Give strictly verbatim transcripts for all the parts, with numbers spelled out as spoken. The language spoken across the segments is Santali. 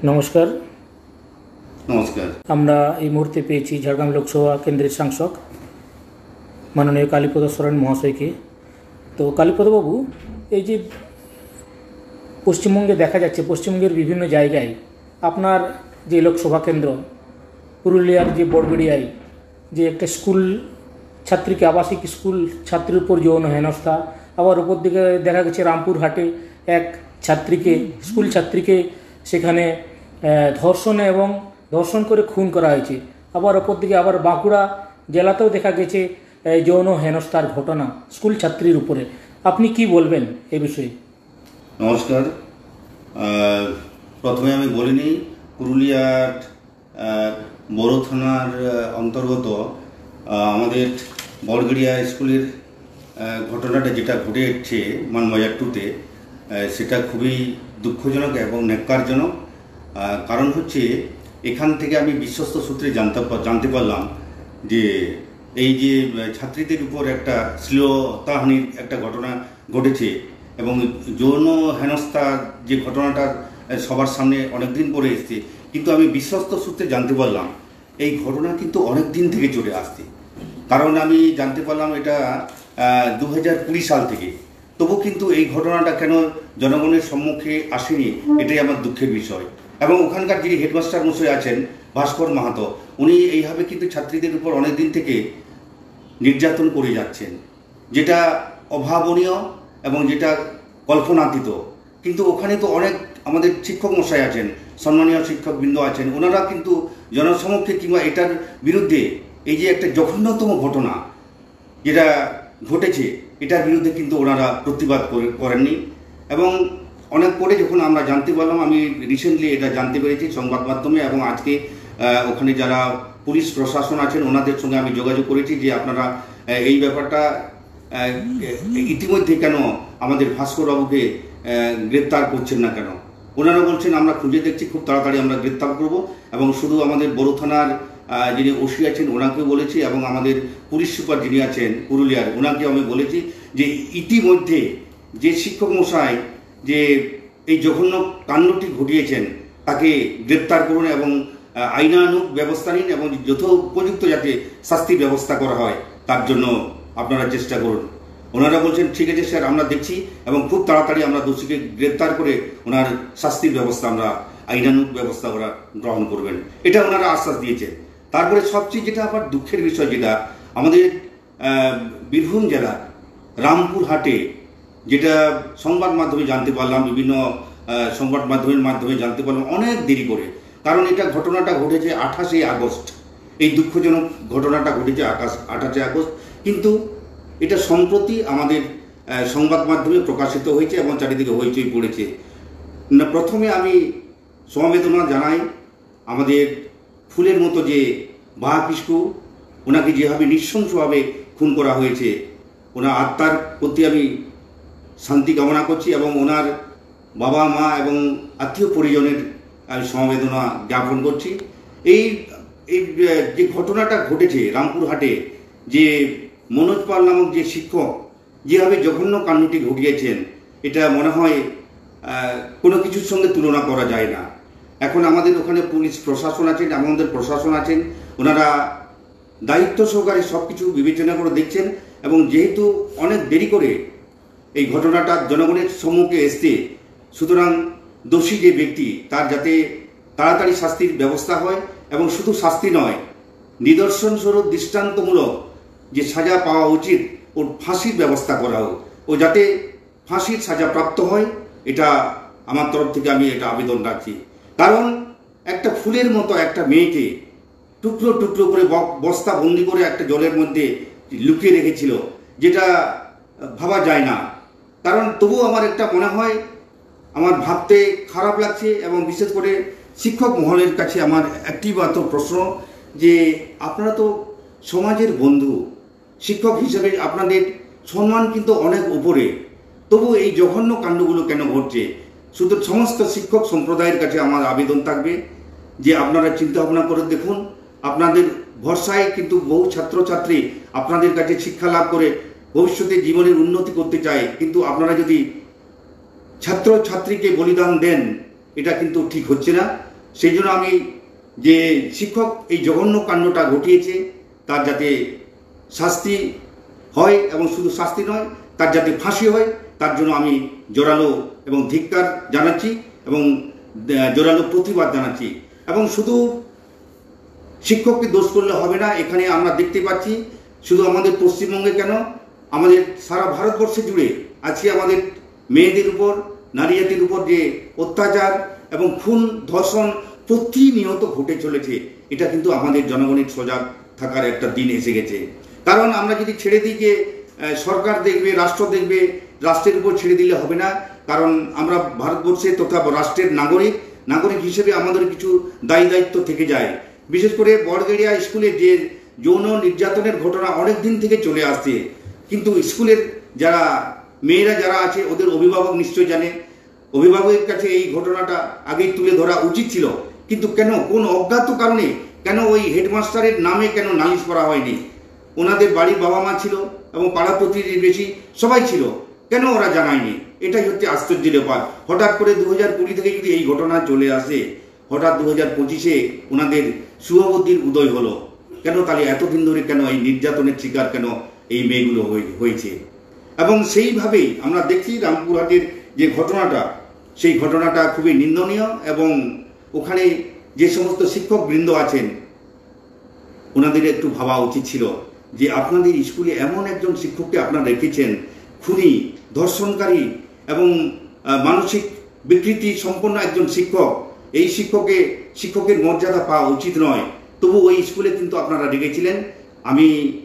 নমস্কার। নমস্কার। আমরা এই মুহূর্তে পেয়েছি ঝাড়গ্রাম লোকসভা কেন্দ্রের সাংসদ মাননীয় কালীপদ সরেন মহাশয়কে। তো কালীপদ বাবু, এই যে পশ্চিমবঙ্গে দেখা যাচ্ছে, পশ্চিমবঙ্গের বিভিন্ন জায়গায় আপনার যে লোকসভা কেন্দ্র পুরুলিয়ার যে বড়গড়িয়ায় যে একটা স্কুল ছাত্রীকে, আবাসিক স্কুল ছাত্রীর উপর যৌন হেনস্থা, আবার উপর দিকে দেখা গেছে রামপুরহাটে এক ছাত্রীকে, স্কুল ছাত্রীকে সেখানে আহ, ধর্ষণ এবং ধর্ষণ করে খুন করা হয়েছে। আবার অপরদিকে আবার বাঁকুড়া জেলাতেও দেখা গেছে আহ, যৌন হেনস্থার ঘটনা স্কুল ছাত্রীর উপরে। আপনি কি বলবেন এ বিষয়ে? নমস্কার। আহ, প্রথমে আমি বলে নিই, পুরুলিয়ার আহ, বড় থানার আহ, অন্তর্গত আহ, আমাদের বড়গড়িয়া স্কুলের আহ, ঘটনাটা যেটা ঘটে এসছে মানবাজার টুতে, আহ, সেটা খুবই দুঃখজনক এবং ন্যাক্কারজনক। আহ, কারণ হচ্ছে, এখান থেকে আমি বিশ্বস্ত সূত্রে জানতে পা- জানতে পারলাম যে এই যে আহ, ছাত্রীদের উপর একটা শ্লীলতাহানির একটা ঘটনা ঘটেছে এবং যৌন হেনস্থার যে ঘটনাটা আহ, সবার সামনে অনেকদিন পরে এসছে, কিন্তু আমি বিশ্বস্ত সূত্রে জানতে পারলাম এই ঘটনা কিন্তু অনেক দিন থেকে চলে আসছে। কারণ আমি জানতে পারলাম এটা দু হাজার কুড়ি সাল থেকে, তবু কিন্তু এই ঘটনাটা কেন জনগণের সম্মুখে আসেনি, এটাই আমার দুঃখের বিষয়। এবং ওখানকার যিনি হেডমাস্টার মশাই আছেন, ভাস্কর মাহাতো, উনি এইভাবে কিন্তু ছাত্রীদের উপর অনেক দিন থেকে নির্যাতন করে যাচ্ছেন, যেটা অভাবনীয় এবং যেটা কল্পনাতীত। কিন্তু ওখানে তো অনেক আমাদের শিক্ষক মশাই আছেন, সম্মানীয় শিক্ষকবৃন্দ আছেন, ওনারা কিন্তু জনসমক্ষে কিংবা এটার বিরুদ্ধে, এই যে একটা জঘন্যতম ঘটনা যেটা ঘটেছে, এটার বিরুদ্ধে কিন্তু ওনারা প্রতিবাদ করে- করেননি। এবং অনেক পরে যখন আমরা জানতে পারলাম, আমি রিসেন্টলি এটা জানতে পেরেছি সংবাদ মাধ্যমে, এবং আজকে আহ, ওখানে যারা পুলিশ প্রশাসন আছেন ওনাদের সঙ্গে আমি যোগাযোগ করেছি যে আপনারা আহ, এই ব্যাপারটা আহ, ইতিমধ্যে কেন আমাদের ভাস্কর বাবুকে আহ, গ্রেপ্তার করছেন না কেন? ওনারা বলছেন, "আমরা খুঁজে দেখছি, খুব তাড়াতাড়ি আমরা গ্রেপ্তার করব।" এবং শুধু আমাদের বড় থানার আহ, যিনি ওসি আছেন ওনাকেও বলেছি এবং আমাদের পুলিশ সুপার যিনি আছেন পুরুলিয়ার, ওনাকেও আমি বলেছি যে ইতিমধ্যে যে শিক্ষক মশাই যে এই জঘন্য কাণ্ডটি ঘটিয়েছেন, তাকে গ্রেপ্তার করুন এবং আহ, আইনানুগ ব্যবস্থা নিন এবং যথোপযুক্ত যাতে শাস্তি ব্যবস্থা করা হয়, তার জন্য আপনারা চেষ্টা করুন। ওনারা বলছেন, ঠিক আছে স্যার, আমরা দেখছি এবং খুব তাড়াতাড়ি আমরা দোষীকে গ্রেপ্তার করে ওনার শাস্তির ব্যবস্থা, আমরা আইনানুগ ব্যবস্থা ওরা গ্রহণ করবেন, এটা ওনারা আশ্বাস দিয়েছেন। তারপরে সবচেয়ে যেটা আবার দুঃখের বিষয়, যেটা আমাদের আহ, বীরভূম জেলার রামপুরহাটে, যেটা সংবাদ মাধ্যমে জানতে পারলাম, বিভিন্ন আহ, সংবাদ মাধ্যমের মাধ্যমে জানতে পারলাম অনেক দেরি করে, কারণ এটা ঘটনাটা ঘটেছে আঠাশে আগস্ট। এই দুঃখজনক ঘটনাটা ঘটেছে আকাশ আঠাশে আগস্ট, কিন্তু এটা সম্প্রতি আমাদের আহ, সংবাদ মাধ্যমে প্রকাশিত হয়েছে এবং চারিদিকে হইচই পড়েছে। না, প্রথমে আমি সমবেদনা জানাই আমাদের ফুলের মতো যে বাহা কিসকু, ওনাকে যেভাবে নৃশংসভাবে খুন করা হয়েছে, ওনার আত্মার প্রতি আমি শান্তি কামনা করছি এবং ওনার বাবা মা এবং আত্মীয় পরিজনের আমি সমবেদনা জ্ঞাপন করছি। এই এই আহ, যে ঘটনাটা ঘটেছে রামপুরহাটে, যে মনোজ পাল নামক যে শিক্ষক যেভাবে জঘন্য কাণ্ডটি ঘটিয়েছেন, এটা মনে হয় আহ, কোনো কিছুর সঙ্গে তুলনা করা যায় না। এখন আমাদের ওখানে পুলিশ প্রশাসন আছেন, আমাদের প্রশাসন আছেন, ওনারা দায়িত্ব সহকারে সব কিছু বিবেচনা করে দেখছেন। এবং যেহেতু অনেক দেরি করে এই ঘটনাটা জনগণের সম্মুখে এসছে, সুতরাং দোষী যে ব্যক্তি, তার যাতে তাড়াতাড়ি শাস্তির ব্যবস্থা হয় এবং শুধু শাস্তি নয়, নিদর্শন স্বরূপ দৃষ্টান্তমূলক যে সাজা পাওয়া উচিত, ওর ফাঁসির ব্যবস্থা করা হোক, ও যাতে ফাঁসির সাজা প্রাপ্ত হয়, এটা আমার তরফ থেকে আমি এটা আবেদন রাখছি। কারণ একটা ফুলের মতো একটা মেয়েকে টুকরো টুকরো করে ব- বস্তা বন্দি করে একটা জলের মধ্যে লুকিয়ে রেখেছিল, যেটা ভাবা যায় না। কারণ তবুও আমার একটা মনে হয়, আমার ভাবতে খারাপ লাগছে এবং বিশেষ করে শিক্ষক মহলের কাছে আমার একটি মাত্র প্রশ্ন, যে আপনারা তো সমাজের বন্ধু, শিক্ষক হিসেবে আপনাদের সম্মান কিন্তু অনেক উপরে, তবু এই জঘন্য কাণ্ডগুলো কেন ঘটছে? শুধু সমস্ত শিক্ষক সম্প্রদায়ের কাছে আমার আবেদন থাকবে যে আপনারা চিন্তা ভাবনা করে দেখুন। আপনাদের ভরসায় কিন্তু বহু ছাত্রছাত্রী আপনাদের কাছে শিক্ষা লাভ করে ভবিষ্যতে জীবনের উন্নতি করতে চায়, কিন্তু আপনারা যদি ছাত্র ছাত্রীকে বলিদান দেন, এটা কিন্তু ঠিক হচ্ছে না। সেই জন্য আমি, যে শিক্ষক এই জঘন্য কাণ্ডটা ঘটিয়েছে, তার যাতে শাস্তি হয়, এবং শুধু শাস্তি নয়, তার যাতে ফাঁসি হয়, তার জন্য আমি জোরালো এবং ধিক্কার জানাচ্ছি এবং, আহ, জোরালো প্রতিবাদ জানাচ্ছি। এবং শুধু শিক্ষককে দোষ করলে হবে না। এখানে আমরা দেখতে পাচ্ছি, শুধু আমাদের পশ্চিমবঙ্গে কেন, আমাদের সারা ভারতবর্ষে জুড়ে আজকে আমাদের মেয়েদের উপর, নারী জাতির উপর যে অত্যাচার এবং খুন, ধর্ষণ প্রতিনিয়ত ঘটে চলেছে। এটা কিন্তু আমাদের জনগণের সজাগ থাকার একটা দিন এসে গেছে। কারণ আমরা যদি ছেড়ে দিই যে, আহ, সরকার দেখবে, রাষ্ট্র দেখবে, রাষ্ট্রের উপর ছেড়ে দিলে হবে না। কারণ আমরা ভারতবর্ষে তথা রাষ্ট্রের নাগরিক, নাগরিক হিসেবে আমাদের কিছু দায়ী দায়িত্ব থেকে যায়। বিশেষ করে বড়গেড়িয়া স্কুলে যে যৌন নির্যাতনের ঘটনা অনেক দিন থেকে চলে আসছে, কিন্তু স্কুলের যারা মেয়েরা যারা আছে, ওদের অভিভাবক নিশ্চয় জানে, অভিভাবকের কাছে এই ঘটনাটা আগেই তুলে ধরা উচিত ছিল। কিন্তু কেন, কোন অজ্ঞাত কারণে কেন ওই হেডমাস্টারের নামে কেন নালিশ করা হয়নি? ওনাদের বাড়ির বাবা মা ছিল এবং পাড়া প্রতিবেশী সবাই ছিল, কেন ওরা জানায়নি? এটাই হচ্ছে আশ্চর্যের ব্যাপার। হঠাৎ করে দু হাজার কুড়ি থেকে যদি এই ঘটনা চলে আসে, হঠাৎ দু হাজার পঁচিশে ওনাদের শুভবুদ্ধির উদয় হলো, কেন তাহলে এতদিন ধরে কেন এই নির্যাতনের শিকার কেন এই মেয়েগুলো হয়ে-, হয়েছে? এবং সেইভাবেই আমরা দেখছি রামপুরহাটের যে ঘটনাটা, সেই ঘটনাটা খুবই নিন্দনীয়। এবং ওখানে যে সমস্ত শিক্ষক বৃন্দ আছেন, ওনাদের একটু ভাবা উচিত ছিল যে আপনাদের স্কুলে এমন একজন শিক্ষককে আপনারা রেখেছেন, খুনি, ধর্ষণকারী এবং, আহ, মানসিক বিকৃতি সম্পন্ন একজন শিক্ষক। এই শিক্ষকে, শিক্ষকের মর্যাদা পাওয়া উচিত নয়। তবু ওই স্কুলে কিন্তু আপনারা রেখেছিলেন। আমি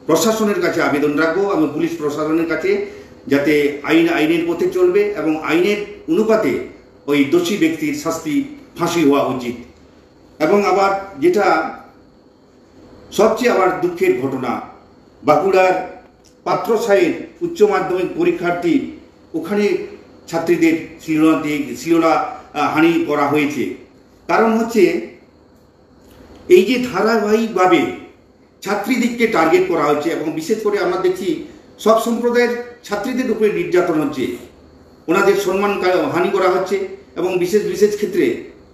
প্রশাসনের কাছে আবেদন রাখবো এবং পুলিশ প্রশাসনের কাছে, যাতে আইন আইনের পথে চলবে এবং আইনের অনুপাতে ওই দোষী ব্যক্তির শাস্তি ফাঁসি হওয়া উচিত। এবং আবার যেটা সবচেয়ে আবার দুঃখের ঘটনা, বাঁকুড়ার পাত্রসাহের উচ্চ মাধ্যমিক পরীক্ষার্থী, ওখানে ছাত্রীদের শ্লীলতা দিয়ে, শ্লীলতা, আহ, হানি করা হয়েছে। কারণ হচ্ছে, এই যে ধারাবাহিকভাবে ছাত্রীদেরকে টার্গেট করা হচ্ছে এবং বিশেষ করে আমরা দেখছি সব সম্প্রদায়ের ছাত্রীদের উপরে নির্যাতন হচ্ছে, ওনাদের সম্মান কা-, হানি করা হচ্ছে এবং বিশেষ বিশেষ ক্ষেত্রে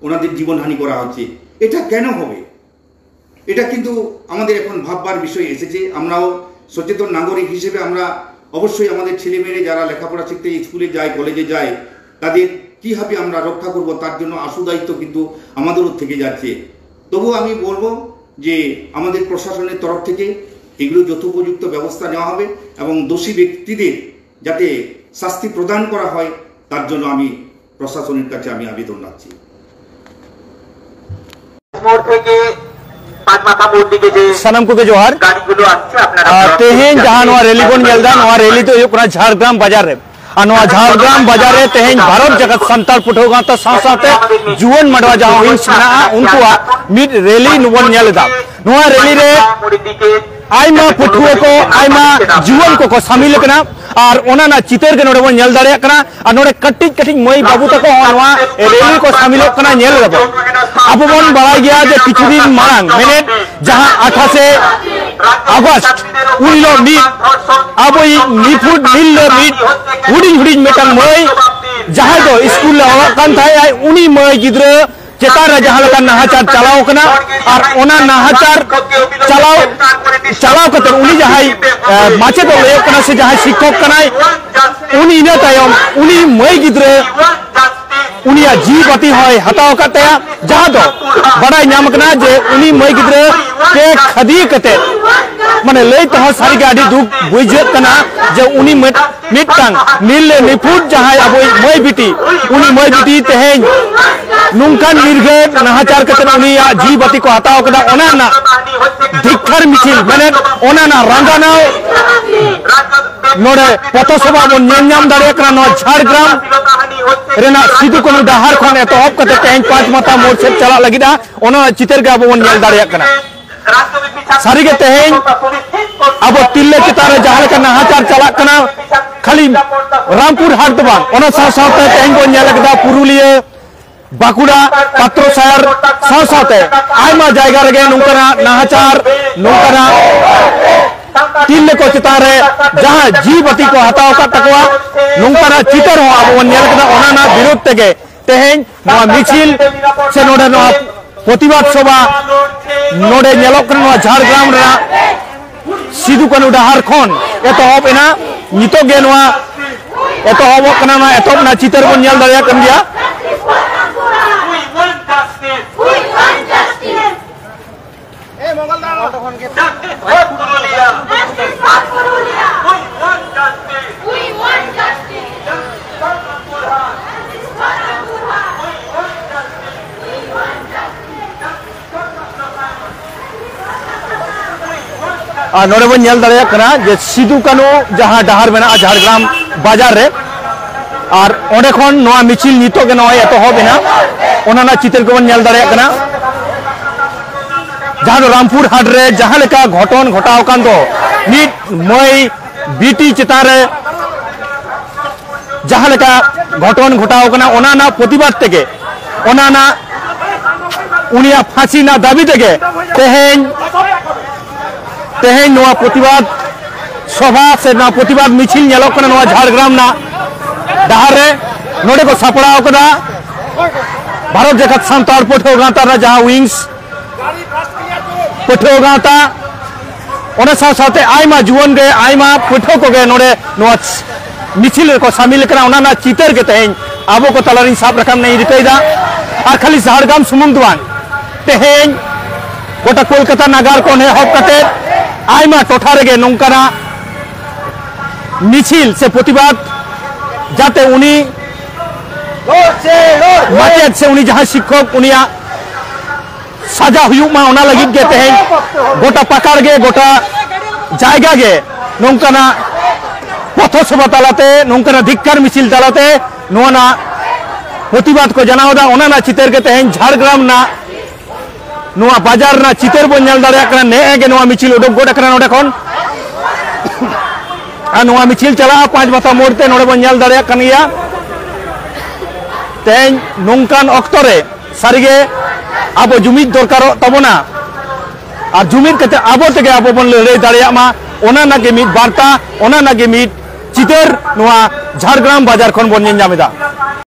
ওনাদের জীবনহানি করা হচ্ছে। এটা কেন হবে? এটা কিন্তু আমাদের এখন ভাববার বিষয় এসেছে। আমরাও সচেতন নাগরিক হিসেবে আমরা অবশ্যই আমাদের ছেলেমেয়েরা যারা লেখাপড়া শিখতে স্কুলে যায়, কলেজে যায়, তাদের কীভাবে আমরা রক্ষা করব, তার জন্য আশু দায়িত্ব কিন্তু আমাদেরও থেকে যাচ্ছে। তবুও আমি বলবো যে আমাদের প্রশাসনের তরফ থেকে এগুলো যথোপযুক্ত ব্যবস্থা নেওয়া হবে এবং দোষী ব্যক্তিদের যাতে শাস্তি প্রদান করা হয়, তার জন্য আমি প্রশাসনের কাছে আমি আবেদন রাখছি। মোড় থেকে পাঁচ মাথা মোড় দিকে যে ᱥᱟᱱᱟᱢ ᱠᱚᱜᱮ ᱡᱚᱦᱟᱨ᱾ গাড়িগুলো আসছে, আপনারা ᱟᱨ ᱛᱮᱦᱮᱧ ᱡᱟᱦᱟᱸ ᱱᱚᱣᱟ ᱨᱮᱞᱤ ᱵᱚᱱ ᱧᱮᱞ ᱮᱫᱟ, ᱱᱚᱣᱟ ᱨᱮᱞᱤ ᱫᱚ ᱦᱩᱭᱩᱜ ᱠᱟᱱᱟ ᱡᱷᱟᱲᱜᱨᱟᱢ ᱵᱟᱡᱟᱨ ᱨᱮ᱾ ᱟᱨ ᱱᱚᱣᱟ ᱡᱷᱟᱲᱜᱨᱟᱢ ᱵᱟᱡᱟᱨ ᱨᱮ ᱛᱮᱦᱮᱧ ᱵᱷᱟᱨᱚᱛ ᱡᱟᱠᱟᱛ ᱥᱟᱱᱛᱟᱲ ᱯᱟᱹᱴᱷᱩᱣᱟᱹ ᱜᱟᱶᱛᱟ ᱥᱟᱶ ᱥᱟᱶᱛᱮ ᱡᱩᱣᱟᱹᱱ ᱢᱟᱰᱣᱟ ᱡᱟᱦᱟᱸ ᱣᱤᱝᱥ ᱢᱮᱱᱟᱜᱼᱟ, ᱩᱱᱠᱩᱣᱟᱜ ᱢᱤᱫ ᱨᱮᱞᱤ ᱵᱚᱱ ᱧᱮᱞ ᱮᱫᱟ᱾ ᱱᱚᱣᱟ ᱨᱮᱞᱤ ᱨᱮ ᱟᱭᱢᱟ ᱯᱟᱹᱴᱷᱩᱣᱟᱹ ᱠᱚ, ᱟᱭᱢᱟ ᱡᱩᱣᱟᱹᱱ ᱠᱚᱠᱚ ᱥᱟᱢᱤᱞ ᱟᱠᱟᱱᱟ᱾ ᱟᱨ ᱚᱱᱟ ᱨᱮᱱᱟᱜ ᱪᱤᱛᱟᱹᱨ ᱜᱮ ᱱᱚᱰᱮ ᱵᱚᱱ ᱧᱮᱞ ᱫᱟᱲᱮᱭᱟᱜ ᱠᱟᱱᱟ᱾ ᱟᱨ ᱱᱚᱰᱮ ᱠᱟᱹᱴᱤᱡ ᱠᱟᱹᱴᱤᱡ ᱢᱟᱹᱭ ᱵᱟᱹᱵᱩ ᱛᱟᱠᱚ ᱦᱚᱸ ᱱᱚᱣᱟ ᱨᱮᱞᱤ ᱠᱚ ᱥᱟᱢᱤᱞᱚᱜ ᱠᱟᱱᱟ, ᱧᱮᱞ ᱮᱫᱟᱵᱚᱱ᱾ ᱟᱵᱚ ᱵᱚᱱ ᱵᱟᱲᱟᱭ ᱜᱮᱭᱟ ᱡᱮ ᱠᱤᱪᱷᱩ ᱫᱤᱱ ᱢᱟᱲᱟᱝ, ᱢᱮᱱᱮᱫ ᱡᱟᱦᱟᱸ ᱟᱴᱷᱟᱥᱮ ᱟᱜᱚᱥᱴ, ᱩᱱ ᱦᱤᱞᱳᱜ ᱢᱤᱫ ᱟᱵᱚᱭᱤᱡ ᱱᱤᱯᱷᱩᱴ ᱱᱤᱨᱞᱟᱹ ᱢᱤᱫ ᱦᱩᱰᱤᱧ ᱦᱩᱰᱤᱧ ᱢᱤᱫᱴᱟᱝ ᱢᱟᱹᱭ, ᱡᱟᱦᱟᱸᱭ ᱫᱚ ᱥᱠᱩᱞ ᱨᱮ ᱚᱞᱚᱜ ᱠᱟᱱ ᱛᱟᱦᱮᱸᱫ ᱟᱭ, ᱩᱱᱤ ᱢᱟᱹᱭ ᱜᱤᱫᱽᱨᱟᱹ ᱪᱮᱛᱟᱱ ᱨᱮ ᱡᱟᱦᱟᱸ ᱞᱮᱠᱟ ᱱᱟᱦᱟᱪᱟᱨ ᱪᱟᱞᱟᱣ ᱠᱟᱱᱟ, ᱟᱨ ᱚᱱᱟ ᱱᱟᱦᱟᱪᱟᱨ ᱪᱟᱞᱟᱣ, ᱪᱟᱞᱟᱣ ᱠᱟᱛᱮ ᱩᱱᱤ ᱡᱟᱦᱟᱸᱭ, ᱮ, ᱢᱟᱪᱮᱫ ᱮ ᱞᱟᱹᱭᱚᱜ ᱠᱟᱱᱟ ᱥᱮ ᱡᱟᱦᱟᱸᱭ ᱥᱤᱠᱠᱷᱚᱠ ᱠᱟᱱᱟᱭ, ᱩᱱᱤ ᱤᱱᱟᱹ ᱛᱟᱭᱚᱢ ᱩᱱᱤ ᱢᱟᱹᱭ ᱜᱤᱫᱽᱨᱟᱹ ᱩᱱᱤᱭᱟᱜ ᱡᱤᱣᱤ ᱵᱟᱹᱛᱤ ᱦᱚᱸᱭ ᱦᱟᱛᱟᱣ ᱟᱠᱟᱫ ᱛᱟᱭᱟ, ᱡᱟᱦᱟᱸ ᱫᱚ ᱵᱟᱰᱟᱭ ᱧᱟᱢ ᱠᱟᱱᱟ ᱡᱮ ᱩᱱᱤ ᱢᱟᱹᱭ ᱜᱤᱫᱽᱨᱟᱹ ᱯᱮ ᱠᱷᱟᱹᱫᱤᱭᱟᱹ ᱠᱟᱛᱮ, ᱢᱟᱱᱮ, ᱞᱟᱹᱭ ᱛᱮᱦᱚᱸ ᱥᱟᱹᱨᱤᱜᱮ ᱟᱹᱰᱤ ᱫᱩᱠ ᱵᱩᱡᱷᱟᱹᱜ ᱠᱟᱱᱟ ᱡᱮ ᱩᱱᱤ ᱢᱤᱫ ᱢᱤᱫᱴᱟᱝ ᱱᱤᱨᱞᱟᱹ ᱱᱤᱯᱷᱩᱴ ᱡᱟᱦᱟᱸᱭ ᱟᱵᱚᱭᱤᱡ ᱢᱟᱹᱭ ᱵᱤᱴᱤ, ᱩᱱᱤ ᱢᱟᱹᱭ ᱵᱤᱴᱤ ᱛᱮᱦᱮᱧ ᱱᱚᱝᱠᱟᱱ ᱱᱤᱨᱜᱷᱟᱹᱴ ᱱᱟᱦᱟᱪᱟᱨ ᱠᱟᱛᱮ ᱩᱱᱤᱭᱟᱜ ᱡᱤᱣᱤ ᱵᱟᱹᱛᱤ ᱠᱚ ᱦᱟᱛᱟᱣ ᱠᱮᱫᱟ, ᱚᱱᱟ ᱨᱮᱱᱟᱜ ᱫᱷᱤᱠᱠᱷᱟᱨ ᱢᱤᱪᱷᱤᱞ, ᱢᱮᱱᱮᱫ ᱚᱱᱟ ᱨᱮᱱᱟᱜ ᱨᱟᱸᱜᱟᱱᱟᱣ ᱱᱚᱰᱮ ᱯᱚᱛᱷᱚ ᱥᱚᱵᱷᱟ ᱵᱚᱱ ᱧᱮᱞ ᱧᱟᱢ ᱫᱟᱲᱮᱭᱟᱜ ᱠᱟᱱᱟ᱾ ᱱᱚᱣᱟ ᱡᱷᱟᱲᱜᱨᱟᱢ ᱨᱮᱱᱟᱜ ᱥᱤᱫᱩ ᱠᱟᱹᱱᱦᱩ ᱰᱟᱦᱟᱨ ᱠᱷᱚᱱ ᱮᱛᱚᱦᱚᱵ ᱠᱟᱛᱮ ᱛᱮᱦᱮᱧ ᱯᱟᱸᱪ ᱢᱟᱛᱷᱟ ᱢᱳᱲ ᱥᱮᱫ ᱪᱟᱞᱟᱜ ᱞᱟᱹᱜᱤᱫ ᱟ, ᱚᱱᱟ ᱪᱤᱛᱟᱹᱨ ᱜᱮ ᱟᱵᱚ ᱵᱚᱱ ᱧᱮᱞ ᱫᱟᱲᱮᱭᱟᱜ ᱠᱟᱱᱟ᱾ ᱥᱟᱹᱨᱤᱜᱮ ᱛᱮᱦᱮᱧ ᱟᱵᱚ ᱛᱤᱨᱞᱟᱹ ᱪᱮᱛᱟᱱ ᱨᱮ ᱡᱟᱦᱟᱸ ᱞᱮᱠᱟ ᱱᱟᱦᱟᱪᱟᱨ ᱪᱟᱞᱟᱜ ᱠᱟᱱᱟ, ᱠᱷᱟᱹᱞᱤ ᱨᱟᱢᱯᱩᱨ ᱦᱟᱴ ᱫᱚ ᱵᱟᱝ, ᱚᱱᱟ ᱥᱟᱶ ᱥᱟᱶᱛᱮ ᱛᱮᱦᱮᱧ ᱵᱚᱱ ᱧᱮᱞ ᱠᱮᱫᱟ ᱯᱩᱨᱩᱞᱤᱭᱟᱹ, ᱵᱟᱸᱠᱩᱲᱟ, ᱯᱟᱛᱨᱚ ᱥᱟᱭᱟᱨ ᱥᱟᱶ ᱥᱟᱶᱛᱮ ᱟᱭᱢᱟ ᱡᱟᱭᱜᱟ ᱨᱮᱜᱮ ᱱᱚᱝᱠᱟᱱᱟᱜ ᱱᱟᱦᱟᱪᱟᱨ, ᱱᱚᱝᱠᱟᱱᱟᱜ ᱛᱤᱨᱞᱟᱹ ᱠᱚ ᱪᱮᱛᱟᱱ ᱨᱮ ᱡᱟᱦᱟᱸ ᱡᱤᱣᱤ ᱵᱟᱹᱛᱤ ᱠᱚ ᱦᱟᱛᱟᱣ ᱟᱠᱟᱫ ᱛᱟᱠᱚᱣᱟ, ᱱᱚᱝᱠᱟᱱᱟᱜ ᱪᱤᱛᱟᱹᱨ ᱦᱚᱸ ᱟᱵᱚ ᱵᱚᱱ ᱧᱮᱞ ᱠᱮᱫᱟ᱾ ᱚᱱᱟ ᱨᱮᱱᱟᱜ ᱵᱤᱨᱳᱫᱷ ᱛᱮᱜᱮ ᱛᱮᱦᱮᱧ ᱱᱚᱣᱟ ᱢᱤᱪᱷᱤᱞ ᱥᱮ ᱱᱚᱰᱮ ᱱᱚᱣᱟ ᱯᱨᱚᱛᱤᱵᱟᱫ ᱥᱚᱵᱷᱟ ᱱᱚᱰᱮ ᱧᱮᱞᱚᱜ ᱠᱟᱱᱟ, ᱱᱚᱣᱟ ᱡᱷᱟᱲᱜᱨᱟᱢ ᱨᱮᱱᱟᱜ ᱥᱤᱫᱩ ᱠᱟᱹᱱᱦᱩ ᱰᱟᱦᱟᱨ ᱠᱷᱚᱱ ᱮᱛᱚᱦᱚᱵ ᱮᱱᱟ᱾ ᱱᱤᱛᱚᱜ ᱜᱮ ᱱᱚᱣᱟ ᱮᱛᱚᱦᱚᱵᱚᱜ ᱠᱟᱱᱟ, ᱱᱚᱣᱟ ᱮᱛᱚᱦᱚᱵ ᱨᱮᱱᱟᱜ ᱪᱤᱛᱟᱹᱨ ᱵᱚᱱ ᱧᱮᱞ ᱫᱟᱲᱮᱭᱟᱜ ᱠᱟᱱ ᱜᱮᱭᱟ᱾ ᱟᱨ ᱱᱚᱰᱮ ᱵᱚᱱ ᱧᱮᱞ ᱫᱟᱲᱮᱭᱟᱜ ᱠᱟᱱᱟ ᱡᱮ ᱥᱤᱫᱩ ᱠᱟᱹᱱᱦᱩ ᱡᱟᱦᱟᱸ ᱰᱟᱦᱟᱨ ᱢᱮᱱᱟᱜᱼᱟ ᱡᱷᱟᱲᱜᱨᱟᱢ ᱵᱟᱡᱟᱨ ᱨᱮ, ᱟᱨ ᱚᱸᱰᱮ ᱠᱷᱚᱱ ᱱᱚᱣᱟ ᱢᱤᱪᱷᱤᱞ ᱱᱤᱛᱚᱜ ᱜᱮ ᱱᱚᱜᱼᱚᱭ ᱮᱛᱚᱦᱚᱵ ᱮᱱᱟ, ᱚᱱᱟ ᱨᱮᱱᱟᱜ ᱪᱤᱛᱟᱹᱨ ᱠᱚᱵᱚᱱ ᱧᱮᱞ ᱫᱟᱲᱮᱭᱟᱜ ᱠᱟᱱᱟ᱾ ᱡᱟᱦᱟᱸ ᱫᱚ ᱨᱟᱢᱯᱩᱨ ᱦᱟᱴ ᱨᱮ ᱡᱟᱦᱟᱸ ᱞᱮᱠᱟ ᱜᱷᱚᱴᱚᱱ ᱜᱷᱚᱴᱟᱣ ᱟᱠᱟᱱ ᱫᱚ, ᱢᱤᱫ ᱢᱟᱹᱭ ᱵᱤᱴᱤ ᱪᱮᱛᱟᱱ ᱨᱮ ᱡᱟᱦᱟᱸ ᱞᱮᱠᱟ ᱜᱷᱚᱴᱚᱱ ᱜᱷᱚᱴᱟᱣ ᱟᱠᱟᱱᱟ, ᱚᱱᱟ ᱨᱮᱱᱟᱜ ᱯᱨᱚᱛᱤᱵᱟᱫ ᱛᱮᱜᱮ, ᱚᱱᱟ ᱨᱮᱱᱟᱜ ᱩᱱᱤᱭᱟᱜ ᱯᱷᱟᱸᱥᱤ ᱨᱮᱱᱟᱜ ᱫᱟᱹᱵᱤ ᱛᱮᱜᱮ ᱛᱮᱦᱮᱧ, ᱛᱮᱦᱮᱧ ᱱᱚᱣᱟ ᱯᱨᱚᱛᱤᱵᱟᱫ ᱥᱚᱵᱷᱟ ᱥᱮ ᱱᱚᱣᱟ ᱯᱨᱚᱛᱤᱵᱟᱫ ᱢᱤᱪᱷᱤᱞ ᱧᱮᱞᱚᱜ ᱠᱟᱱᱟ ᱱᱚᱣᱟ ᱡᱷᱟᱲᱜᱨᱟᱢ ᱨᱮᱱᱟᱜ ᱰᱟᱦᱟᱨ ᱨᱮ᱾ ᱱᱚᱰᱮ ᱠᱚ ᱥᱟᱯᱲᱟᱣ ᱠᱟᱫᱟ ᱵᱷᱟᱨᱚᱛ ᱡᱟᱠᱟᱛ ᱥᱟᱱᱛᱟᱲ ᱯᱟᱹᱴᱷᱩᱣᱟᱹ ᱜᱟᱶᱛᱟ ᱨᱮᱱᱟᱜ ᱡᱟᱦᱟᱸ ᱣᱤᱝᱥ, ᱯᱟᱹᱴᱷᱩᱣᱟᱹ ᱜᱟᱶᱛᱟ, ᱚᱱᱟ ᱥᱟᱶ ᱥᱟᱶᱛᱮ ᱟᱭᱢᱟ ᱡᱩᱣᱟᱹᱱ ᱜᱮ, ᱟᱭᱢᱟ ᱯᱟᱹᱴᱷᱩᱣᱟᱹ ᱠᱚᱜᱮ ᱱᱚᱰᱮ ᱱᱚᱣᱟ ᱢᱤᱪᱷᱤᱞ ᱨᱮᱠᱚ ᱥᱟᱢᱤᱞ ᱟᱠᱟᱱᱟ᱾ ᱚᱱᱟ ᱨᱮᱱᱟᱜ ᱪᱤᱛᱟᱹᱨ ᱜᱮ ᱛᱮᱦᱮᱧ ᱟᱵᱚ ᱠᱚ ᱛᱟᱞᱟᱨᱤᱧ ᱥᱟᱵ ᱨᱟᱠᱟᱵ ᱨᱮᱱᱟᱜ ᱤᱧ ᱨᱤᱠᱟᱹᱭᱮᱫᱟ᱾ ᱟᱨ ᱠᱷᱟᱹᱞᱤ ᱡᱷᱟᱲᱜᱨᱟᱢ ᱥᱩᱢᱩᱝ ᱫᱚ ᱵᱟᱝ, ᱛᱮᱦᱮᱧ ᱜᱚᱴᱟ ᱠᱳᱞᱠᱟᱛᱟ ᱱᱟᱜᱟᱨ ᱠᱷᱚᱱ ᱮᱦᱚᱵ ᱠᱟᱛᱮ ᱟᱭᱢᱟ ᱴᱚᱴᱷᱟ ᱨᱮᱜᱮ ᱱᱚᱝᱠᱟᱱᱟᱜ ᱢᱤᱪᱷᱤᱞ ᱥᱮ ᱯᱨᱚᱛᱤᱵᱟᱫ, ᱡᱟᱛᱮ ᱩᱱᱤ ᱢᱟᱪᱮᱫ ᱥᱮ ᱩᱱᱤ ᱡᱟᱦᱟᱸᱭ ᱥᱤᱠᱠᱷᱚᱠ, ᱩᱱᱤᱭᱟᱜ ᱥᱟᱡᱟ ᱦᱩᱭᱩᱜ ᱢᱟ, ᱚᱱᱟ ᱞᱟᱹᱜᱤᱫ ᱜᱮ ᱛᱮᱦᱮᱧ ᱜᱚᱴᱟ ᱯᱟᱠᱟᱲ ᱜᱮ, ᱜᱚᱴᱟ ᱡᱟᱭᱜᱟ ᱜᱮ ᱱᱚᱝᱠᱟᱱᱟᱜ ᱯᱚᱛᱷᱚ ᱥᱚᱵᱷᱟ ᱛᱟᱞᱟᱛᱮ, ᱱᱚᱝᱠᱟᱱᱟᱜ ᱫᱷᱤᱠᱠᱟᱨ ᱢᱤᱪᱷᱤᱞ ᱛᱟᱞᱟᱛᱮ ᱱᱚᱣᱟ ᱨᱮᱱᱟᱜ ᱯᱨᱚᱛᱤᱵᱟᱫ ᱠᱚ ᱡᱟᱱᱟᱣ ᱮᱫᱟ᱾ ᱚᱱᱟ ᱨᱮᱱᱟᱜ ᱪᱤᱛᱟᱹᱨ ᱜᱮ ᱛᱮᱦᱮᱧ ᱡᱷᱟᱲᱜᱨᱟᱢ ᱨᱮᱱᱟᱜ ᱱᱚᱣᱟ ᱵᱟᱡᱟᱨ ᱨᱮᱱᱟᱜ ᱪᱤᱛᱟᱹᱨ ᱵᱚᱱ ᱧᱮᱞ ᱫᱟᱲᱮᱭᱟᱜ ᱠᱟᱱᱟ᱾ ᱱᱮᱜᱼᱮ ᱜᱮ ᱱᱚᱣᱟ ᱢᱤᱪᱷᱤᱞ ᱩᱰᱩᱠ ᱜᱚᱫ ᱟᱠᱟᱱᱟ ᱱᱚᱰᱮ ᱠᱷᱚᱱ᱾ ᱟᱨ ᱱᱚᱣᱟ ᱢᱤᱪᱷᱤᱞ ᱪᱟᱞᱟᱜᱼᱟ ᱯᱟᱸᱪ ᱢᱟᱛᱷᱟ ᱢᱳᱲ ᱛᱮ, ᱱᱚᱰᱮ ᱵᱚᱱ ᱧᱮᱞ ᱫᱟᱲᱮᱭᱟᱜ ᱠᱟᱱ ᱜᱮᱭᱟ᱾ ᱛᱮᱦᱮᱧ ᱱᱚᱝᱠᱟᱱ ᱚᱠᱛᱚ ᱨᱮ ᱥᱟᱹᱨᱤᱜᱮ ᱟᱵᱚ ᱡᱩᱢᱤᱫ ᱫᱚᱨᱠᱟᱨᱚᱜ ᱛᱟᱵᱚᱱᱟ, ᱟᱨ ᱡᱩᱢᱤᱫ ᱠᱟᱛᱮ ᱟᱵᱚ ᱛᱮᱜᱮ ᱟᱵᱚ ᱵᱚᱱ ᱞᱟᱹᱲᱦᱟᱹᱭ ᱫᱟᱲᱮᱭᱟᱜ ᱢᱟ, ᱚᱱᱟ ᱨᱮᱱᱟᱜ ᱜᱮ ᱢᱤᱫ ᱵᱟᱨᱛᱟ, ᱚᱱᱟ ᱨᱮᱱᱟᱜ ᱜᱮ ᱢᱤᱫ ᱪᱤᱛᱟᱹᱨ ᱱᱚᱣᱟ ᱡᱷᱟᱲᱜᱨᱟᱢ ᱵᱟᱡᱟᱨ ᱠᱷᱚᱱ ᱵᱚᱱ ᱧᱮᱞ ᱧᱟᱢ ᱮᱫᱟ᱾